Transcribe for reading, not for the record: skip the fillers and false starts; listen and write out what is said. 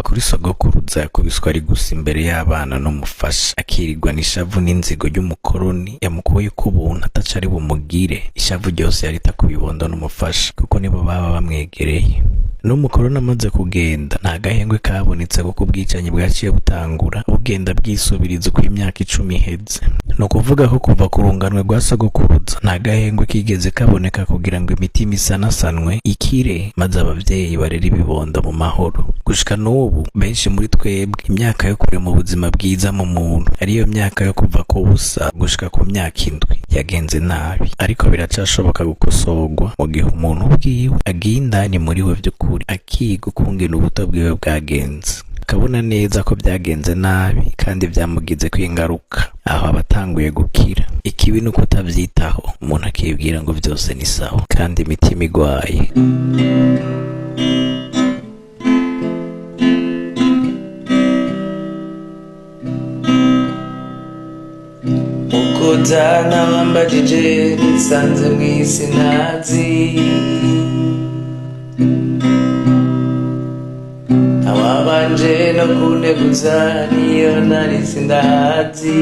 Kuri sogokuruza yakubiswe ari gusa imbere y'abana n'umufasha, akirirwa n'ishavu n'inzigo ry'umukoroni yamukuye ko ubuntu ataca ari bumugire. Ishavu ryose yarita ku bibondo n'umufasha, kuko nibo baba bamwegereye. N'umukoroni amaze kugenda, nta gahengwe kabonetse, kuko ubwicanyi bwaciye butangura bugenda bwisubiriza uko imyaka 10 iheze. Ni ukuvuga ko kuva ku runganwe rwa sogokuruza nta gahengwe kigeze kaboneka kugira ngo imitima isanasanwe ikire, maze abavyeyi barere ibibondo mu mahoro. Gushika n'ubu benshi muri twebwe imyaka yo kurema ubuzima bwiza mu muntu, ariyo myaka yo kuva ku busa gushika ku myaka 7, yagenze nabi. Ariko biracashoboka gukosorwa mu gihe umuntu ubwiwe agiye indani muri we vy'ukuri, akiga ukungene ubuto bwiwe bwagenze, akabona neza ko byagenze nabi kandi byamugizeko ingaruka. Aho aba atanguye gukira. Ikibi ni ukutavyitaho, umuntu akibwira ngo vyose ni sawa kandi imitima igwaye. Mukutana wambajije, nisanze mw'isi ntazi. Ntawabanje no kunteguza, niyo nari sindahazi.